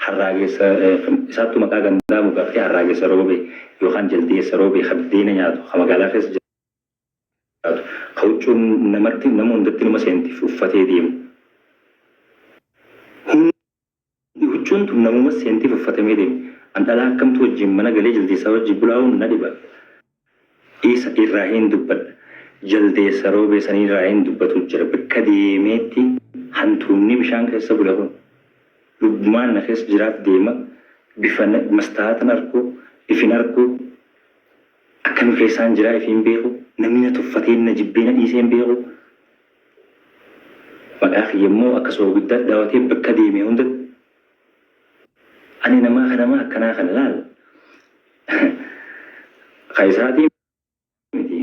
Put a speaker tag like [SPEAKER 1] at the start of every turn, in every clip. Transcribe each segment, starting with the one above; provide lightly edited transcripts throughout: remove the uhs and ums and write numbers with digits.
[SPEAKER 1] Harraageessa isaattuu maqaa gandaa moggaafatee Harraageessa Roobee yookaan Jaldeessa Roobee ka biddeena nyaatu ka magaalaa keessa jiraatu ka huccuun namatti nama hundatti numa seenti uffatee deemu. Hundi huccuun tun namuma seentiif uffatamee deema. An dhalaa akkamtu wajjin mana galee jaldeessaa wajji bulaa'uun na dhiba. Isa irraahin dubbadha. Jaldeessa Roobee saniirraahin dubbatu jira. Bakka deemeetti hantuunni bishaan keessa bula kun lubbumaan na keessa jiraaf deema. Bifa mastaatan arku, if hin arku. Akkami keessaan jiraa if hin beeku. Namni na tuffatee na jibbee na dhiisee hin beeku. Maqaa kiyya immoo akka soogiddaatti dhaawatee bakka deeme hundatti ani namaa ka namaa akkanaa kana laal ka isaatii miti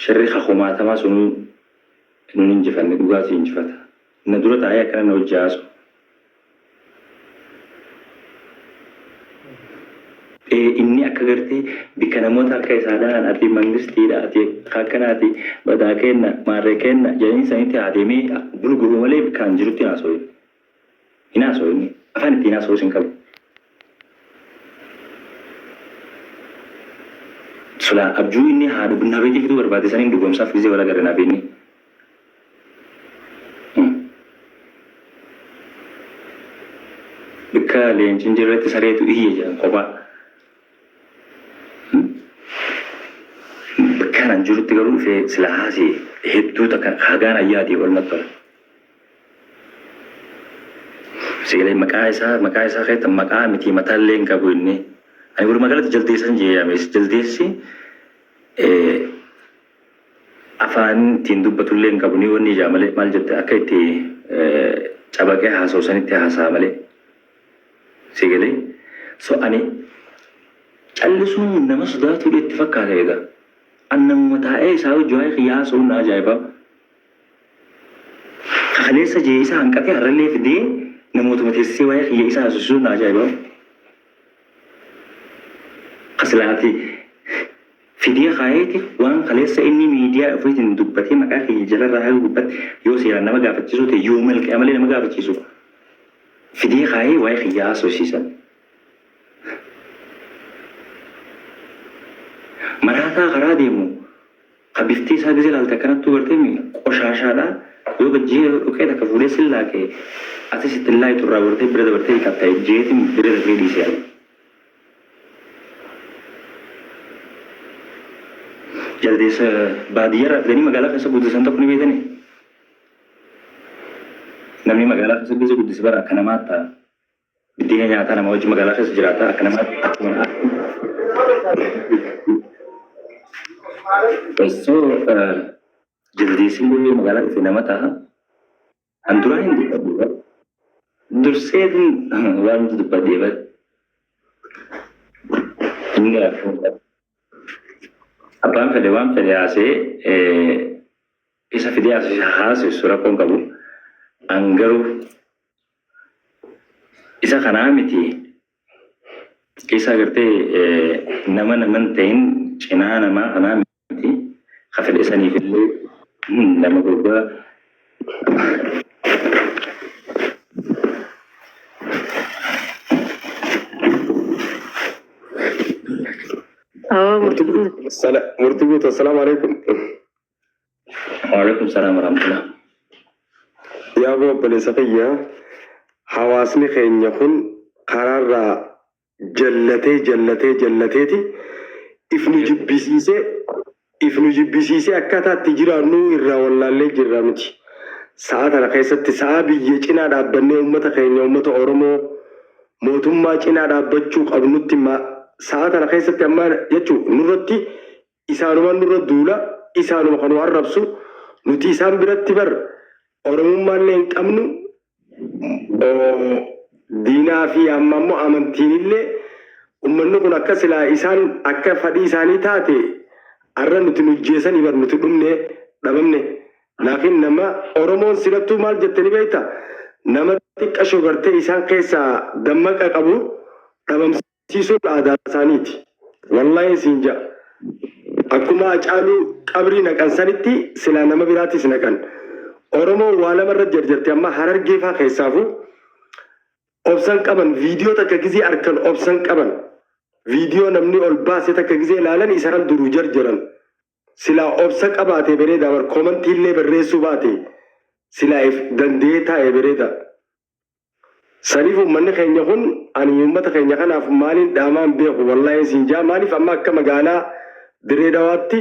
[SPEAKER 1] shirri ka kumaatamaa sunuu nun injifanne dhugaatu injifata na dura taa'ee akkana na wajji haasu. Inni akka gartee bikka namoota harka isaa dhahan ati mangistiidha ati akkanaati badaa keenna maarree keenna jedhanii sanitti haa deemee gulgulu malee bikka an jirutti hin haasa'u inni. Hin haasa'u inni. Afaan ittiin haasa'us hin qabu. Silaa abjuu inni haadha bunnaa beetii fiduu barbaade saniin dhugoomsaaf gizee wal agarre naaf inni. Bikka leenci hin jirretti sareetu iyya jedhan kophaa. Bakkaan an jirutti garuu dhufee sila haasee hedduu takka hagaan an yaadee ol natti tola. Sagalee maqaa isaa keessa maqaa miti mataallee hin qabu inni. Ani walumaa galatti jaldeessan jee yaames jaldeessi Afaan ittiin dubbatullee hin qabu ni wanni ijaa malee maal jette akka itti cabaqee haasa'u sanitti haasa'a malee. Si galee? So ani callisuun nama sodaatuudha itti fakkaata egaa. An namuma taa'ee isaa wajji waa'ee kiyya haasa'uun na ajaa'iba. Ka kaleessa jee isa hanqatee har'allee fidee namootuma teessisee waa'ee kiyya isa haasofsiisuun na ajaa'iba. Ka silaa ati fidee kaayeeti waan kaleessa inni miidiyaa ofiitiin dubbatee maqaa kiyya jalarraa haga gubbatti yoo seeraan nama gaafachisuu ta'e yoo malqee malee nama gaafachiisu fidee kaayee waa'ee kiyya haasofsiisan. Maraataa karaa deemu ka bifti isaa gizee laalte akkanattuu garteemi qoshaashaadha yoo gajjee dhoqee takka fuudhee sin laaqe atis ittiin laayitu irraa gortee bira dabartee dhiqatta jeetiin bira dabree dhiisee ani. Jaldeessa baadiyyaarraa fidanii magaalaa keessa guddisan tokko ni beektanii? Namni magaalaa keessa gizee guddise bara akka namaa ta'a. Biddeena nyaataa nama wajjin magaalaa keessa jiraata akka namaatti akkuma So jaldeessi illee magaalaa dhufe nama ta'a. An duraan hin dubbadhu bar. Durseetin waan hundi dubbadhee bar. Inni rakkoo hin qabu. Abbaan fedhe waan fedhe haasa'ee isa fidee haasofsiisu rakkoo hin qabu. An garuu isa kanaa miti isa agartee nama naman ta'in cinaa namaa kanaa miti ka fedhe saniif illee nama gurbaa
[SPEAKER 2] Awwa
[SPEAKER 3] Murtii
[SPEAKER 2] murtii
[SPEAKER 3] guutuu.
[SPEAKER 2] guutuu.
[SPEAKER 3] Murtii guutuu. Assalaamu alaikum.
[SPEAKER 1] Waalaikum salaam warahmatullah.
[SPEAKER 3] Yaa boo obboleessa kiyya hawaasni keenya kun karaarraa jallatee jallatee jallateeti if nu jibbisiisee if nu jibbisiisee akkaataa itti jiraannu irraa wallaallee jirra nuti. Sa'a tana keessatti sa'a biyya cinaa dhaabbannee uummata keenya uummata Oromoo mootummaa cinaa dhaabbachuu qabnutti sa'a tana keessatti amma jechuun nurratti Isaanuma nurra duula, isaanuma ka nu arrabsu, nuti isaan biratti bar Oromummaallee hin qabnu, diinaa fi amma ammoo amantiinillee ummanni kun akka silaa isaan akka fadhii isaanii taate arra nuti nu jeesanii bar nuti dhumne dhabamne. Laakiin nama Oromoon silattuu maal jette ni beekta? Nama xiqqashoo gartee isaan keessaa dammaqa qabu dhabamsiisa. Siisuun aadaa isaaniiti. Wallaahin siin ja'a. Akkuma Hacaaluu qabrii naqan sanitti silaa nama biraatis naqan. Oromoon waa lama irra jarjarti amma Harargee faa keessaafuu. Obsan qaban. Viidiyoo takka gizee arkan obsan qaban. Viidiyoo namni ol baase takka gizee ilaalan isaan duruu jarjaran. Silaa obsa qabaate bareeda bar, komantii illee barreessuu baate silaa if danda'ee taa'e bareeda. Saniif uummanni keenya kun, ani uummata keenya kanaaf maaliin dhaamaan beeku, wallaahi siin jaa. Maaliif amma akka magaalaa Dirree Dawaatti,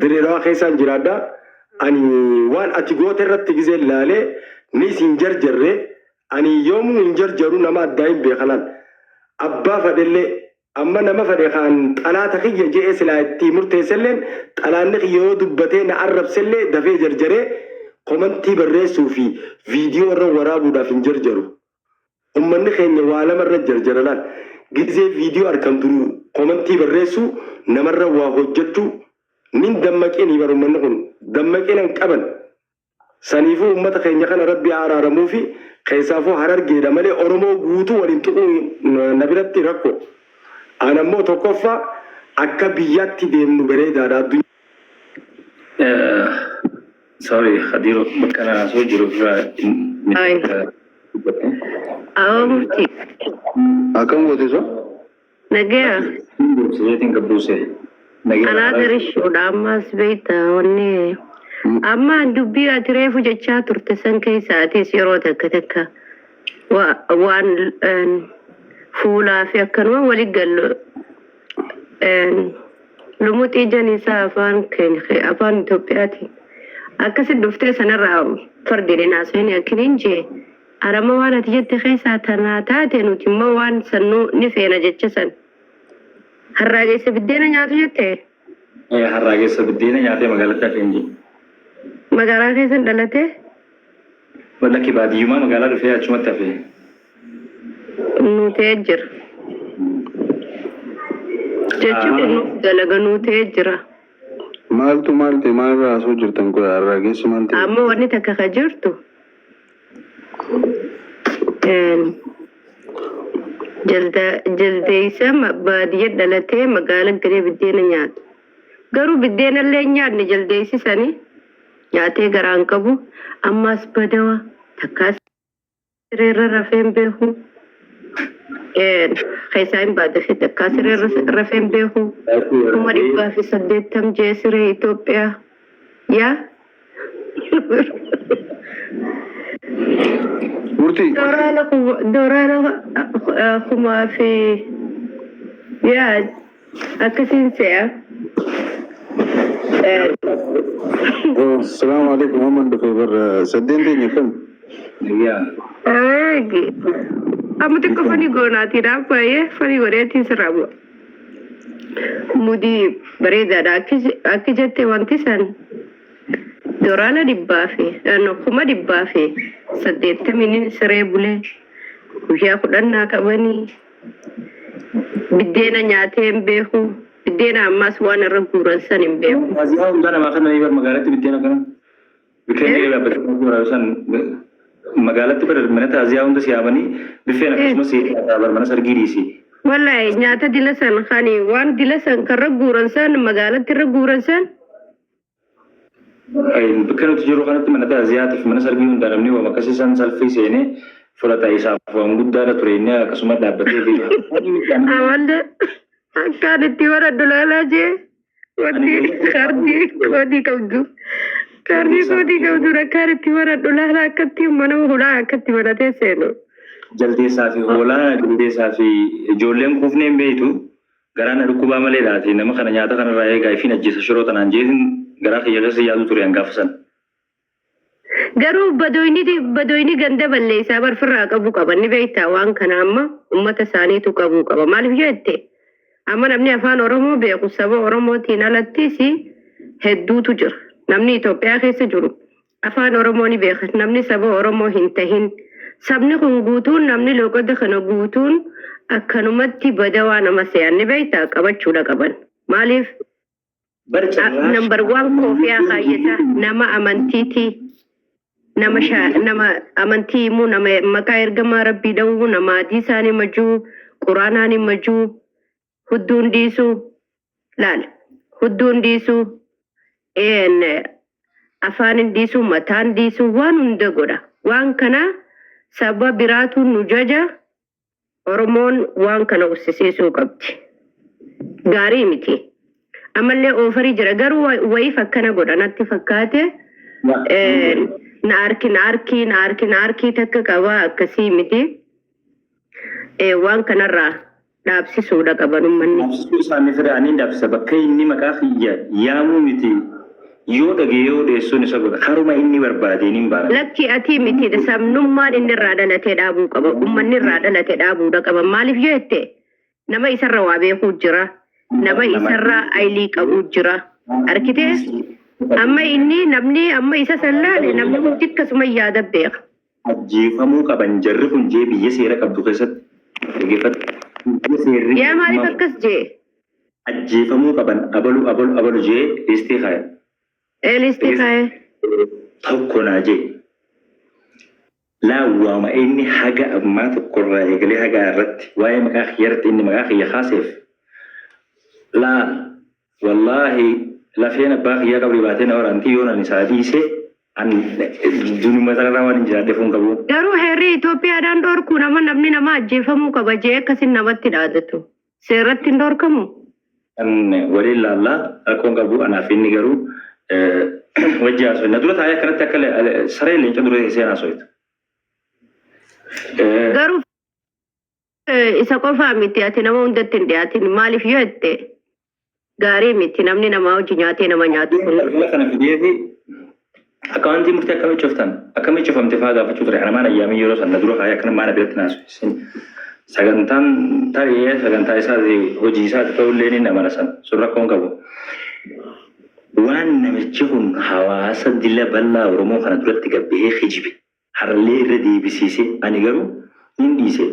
[SPEAKER 3] Dirree Dawaa keessaan jiraadha. Ani waan ati goote irratti gizee laalee ni isin jarjarre. Ani yoomuu hin jarjaru, nama addaa hin beekalaan. Abbaa fadhellee amma nama fadhe kaan xalaata kiyya je'ee silaa itti murteesselleen, xalaanni kiyya yoo dubbatee na arrabsellee dafee jarjaree komantii barreessuu fi viidiyoo irra waraabuudhaaf hin jarjaru. Ummanni keenya waa lama irra jarjara laal. Gizee viidiyoo harkan duruu komantii barreessuu, namarra waa hojjechuu nin dammaqinii bar, ummanni kun dammaqina hin qaban. Saniifuu ummata keenya kana Rabbi haa araaramuufi, keessaafuu Harargeedha malee Oromoo guutuu waliin tuquu na biratti rakkoo. An ammoo tokkoffaa akka biyyaatti deemnu bareedaadha. Addunyaa
[SPEAKER 1] Sorry, Khadiro, bakka na haasoo jiru irraa
[SPEAKER 2] Ay.
[SPEAKER 1] Dubbate.
[SPEAKER 2] Awwa mufti.
[SPEAKER 4] Akkam goote so?
[SPEAKER 2] Nagaya.
[SPEAKER 1] Seetiin gabbuuse.
[SPEAKER 2] Anaa darishuudha ammas beekta, wanni amma dubbii ati reefu jechaa turte san keessa atis yeroo takka takka waan fuulaa fi akkanuma wali gallu lumuxii janisaa afaan keenya afaan Itoophiyaati akkasit dhuftee sanarraa fardiin haasofni akkiniin jee arama waan ati jette keessaa tanaa taate nuti immoo waan sannuu ni feena jecha san harraageessa biddeena nyaatu jette.
[SPEAKER 1] Harraageessa biddeena nyaatee magaalatti hafeen jiru.
[SPEAKER 2] Magaalaa keessan dhalate?
[SPEAKER 1] Lakki, baadiyyumaa magaalaa dhufee achumatti hafee.
[SPEAKER 2] Nuu ta'ee jira. Jechi kun nuuf dalaga nuu ta'ee jira.
[SPEAKER 4] Maaltu maal ta'e? Maalirraa haasoo jirtan kun? Harraageessi maal ta'e?
[SPEAKER 2] Amma wanni takka ka jirtu jaldeessa baadiyyaa dhalatee magaalaa galee biddeena nyaatu. Garuu biddeena illee hin nyaanne jaldeessi sani nyaatee garaan qabu, ammaas badawa takkaas sireerra rafee hin beeku. Keessaa hin baadafee takkaa sireerra rafee hin beeku. 180,000 jee siree Itoophiyaa. Yaa.
[SPEAKER 4] Murtii.
[SPEAKER 2] Dooraala kumaa fi yaa akkasiin se'a.
[SPEAKER 4] Salaamu alaikum. Amman dhufee barra saddeen teenya kam?
[SPEAKER 1] Nagyaa.
[SPEAKER 2] Eegi. Amma xiqqoo fanii goonaatiidha baay'ee fanii godheetiin sirraa bu'a. Mudii bareedaadha akki jette wanti san dooraala dhibbaa fi 180,000 siree bulee guyyaa 10 qabanii biddeena nyaatee hin beeku, biddeena ammaas waan irra guuran san hin beeku.
[SPEAKER 1] Taaziyaa hundaa namaa kana bar magaalatti biddeena kana. Biffeen biyya dhaabbatee waraabu san magaalatti bar mana taaziyaa hunda siyaamanii biffeen akkasumas bar mana sargii dhiisi.
[SPEAKER 2] Wallahi nyaata dila san kani waan dila san karra guuran san magaalatti irra guuran san.
[SPEAKER 1] Bakka nuti jirru kanatti mana taaziyaatiif mana sargii hundaa namni waan akkasii san salfii seenee fudhata, isaaf waan guddaadha ture, inni akkasuma dhaabbatee fi.
[SPEAKER 2] Amallee akkaan itti baradhu laalaa jee wanti kaardii koodii qabdu. Kaardii koodii qabdu akkaan itti baradhu laalaa, akkatti mana hulaa akkatti baratee seenu.
[SPEAKER 1] Jaldeessaa fi hoolaa, jaldeessaa fi ijoolleen kuufnee hin beektu, garaa na dhukkubaa malee laate nama kana nyaata kanarraa eegaa ifiin ajjeesa shiroo tanaan jeetin garaa kiyya keessa yaadu ture hangaafa san.
[SPEAKER 2] Garuu badoyni ganda balleessaa barfirraa qabu qaba ni beektaa, waan kana amma ummata isaaniitu qabuu qaba. Maaliif jette, amma namni afaan Oromoo beeku saba Oromootiin alattis hedduutu jira. Namni Itoophiyaa keessa jiru afaan Oromoo ni beeka. Namni saba Oromoo hin tahin, sabni kun guutuun, namni loqoda kana guutuun akkanumatti badawaa nama se'an ni beektaa, qabachuudha qaban. Maaliif?
[SPEAKER 1] Bar carraa
[SPEAKER 2] Number one koofiyaa kaayyata, nama amantiiti, nama nama amantii himuu, nama maqaa ergamaa Rabbii dha'uu, nama hadiisaan himajuu, quraanaan himajuu, hudduun dhiisuu laal, hudduun dhiisuu, afaan hin dhiisuu, mataan dhiisuu, waan hunda godha. Waan kana saba biraatu nu jaja. Oromoon waan kana uffisiisuu qabdi. Gaarii miti. Ammallee oofarii jira. Garuu wayiif akkana godha natti fakkaate. Na arki na arkii na arki na arkii takka qaba akkasii miti. Waan kanarraa dhaabsisuudha qaban uummanni.
[SPEAKER 1] Dhaabsisuu isaanii fira ani dhaabsisa bakka inni maqaa kiyya yaamuu miti yoo dhagee yoo dheessuun isa godha karuma inni barbaadeen hin baana.
[SPEAKER 2] Lakki atii miti sabnummaan inni irraa dhalatee dhaabuu qaba. Uummanni irraa dhalate dhaabuudha qaba. Maaliif yoo jette nama isarra waa beekuu jira. Nama isarra aylii qabuu jira. Arkitee amma inni namni amma isa sallaale namni hundi akkasuma yaada beeka.
[SPEAKER 1] Ajjeefamuu qaban jarri kun jee biyya seera qabdu keessatti dhaggeeffadhu. Biyya seerri
[SPEAKER 2] Yaa maaliif akkas jee?
[SPEAKER 1] Ajjeefamuu qaban abalu abalu abalu jee listii kaa'e.
[SPEAKER 2] Ee listii kaa'e.
[SPEAKER 1] Tokko naa jee. Laawwaama inni haga ammaa tokkorraa eegalee haga irratti waa'ee maqaa kiyya irratti inni maqaa kiyya kaaseef laal wallaahi lafeen abbaa kiyyaa qabrii baatee na waraanti yoon ani isaa dhiise an dunuma sanarraa waan hin jiraadheef hin qabu.
[SPEAKER 2] Garuu heerri Itoophiyaadhaan dhorkuu nama namni nama ajjeefamuu qaba jee akkasin namatti dhaadatu. Seerratti hin dhorkamu.
[SPEAKER 1] Kan waliin laallaa rakkoon qabu anaaf inni garuu wajji haasofne. Na dura taa'ee akkanatti akka saree leenca dura teessee haasoftu.
[SPEAKER 2] Garuu isa qofaa miti ati nama hundatti hin dhiyaatin maaliif yoo jette gaarii miti namni namaa hojii nyaatee nama nyaatu kun.
[SPEAKER 1] Balbala kana fideeti akkaawuntii murtii akkamii cuftan akkamii cufamte fa'aa gaafachuu ture. Ana maana ayyaamii yeroo sana dura kaayee akkana maana biratti naasofsiisin. Sagantaan tarii sagantaa isaati hojii isaati ta'ullee ni amana san sun rakkoon qabu. Waan namichi kun hawaasa dila bal'aa Oromoo kana duratti gabbahee kijibe har'allee irra deebisiise ani garuu nin dhiise.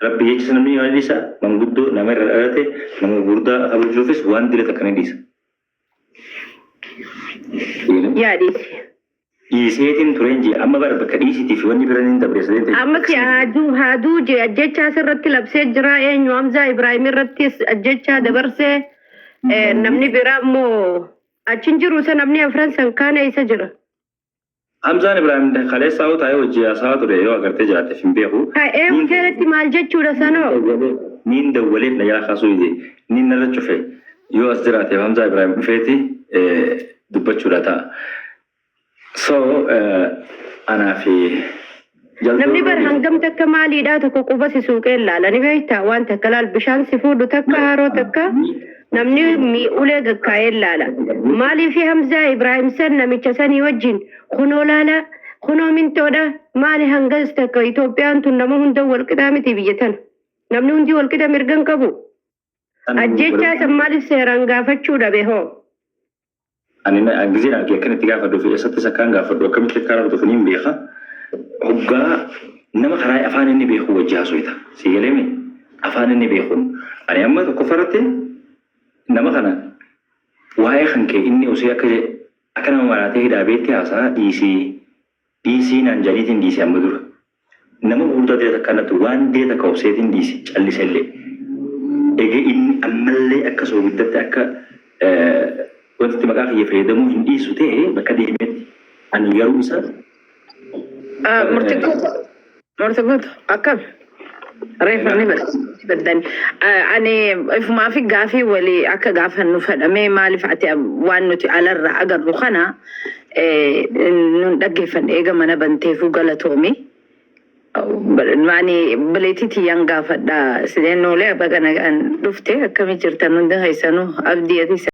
[SPEAKER 1] Rabbi jecha namni yoo dhiisa manguddoo nama irra dhalate nama gurguddaa kabajuufis waan dila takka ni dhiisa.
[SPEAKER 2] Yaa dhiisi.
[SPEAKER 1] Dhiiseetiin tureen jee amma bara bakka dhiisitii fi wanni bira ni dabre sadeen ta'e.
[SPEAKER 2] Amma si haaduu haaduu jee ajjechaa asirratti labsee jira eenyu Hamzaa Ibrahim irrattis ajjechaa dabarsee namni biraa immoo achi hin jiru isa namni afran san kaana isa jira.
[SPEAKER 1] Hamzaan Ibrahim kaleessaa yoo taa'ee hojii haasawa ture yoo agartee jiraateef hin beeku.
[SPEAKER 2] Ka'ee hoteelatti maal jechuudha sanoo?
[SPEAKER 1] Niin dawwaleef na jalaa kaasuu dide. Niin narra cufe yoo as jiraateef Hamzaa Ibrahim dhufeeti dubbachuudha ta'a. So anaa fi
[SPEAKER 2] Namni bar hangam takka maaliidhaa tokko quba si suuqee ilaala ni beektaa waan takka laal bishaan si fuudhu takka haroo takka namni ulee gakkaa'ee ilaala. Maaliif Hamzaa Ibrahim san namicha sanii wajjin kunoo laala kunoo mintoodha maali hangas takka Itoophiyaan tun nama hunda wal qixaa miti biyya tana. Namni hundi wal qixa mirga hin qabu. Ajjechaa san maaliif seeraan gaafachuu dhabe hoo?
[SPEAKER 1] Ani gizeen arge akkan itti gaafadhu fi eessattis akkaan gaafadhu akkamitti akka hordofu niin beeka. Hoggaa nama karaa afaan inni beeku wajji haasofita. Si galeemi afaan inni beekuun. Ani amma tokkoffaarratti nama kana waa'ee kan kee inni osoo akka akka nama maraatee hidhaa beetti haasaa dhiisii dhiisii naan janiitiin dhiisee amma dura. Nama gurguddaa ta'e takka natti waan dee takka obseetiin dhiise callisellee. Egaa inni ammallee akka soogiddatti akka wanti maqaa kiyya fayyadamuu hin dhiisu ta'e bakka deemetti ani garuu isa
[SPEAKER 5] Murtii guutu. Murtii guutu. Akkam? Reefa ni baddan. Ani ifumaa fi gaafii walii akka gaafannu fedhamee maaliif ati waan nuti alarraa agarru kana nun dhaggeeffanne eega mana banteefuu galatoomi. Ani bileetii tiyyaan gaafadha. Sideen noolee baga nagaan dhufte akkami jirtan hundi keessanuu abdii ati.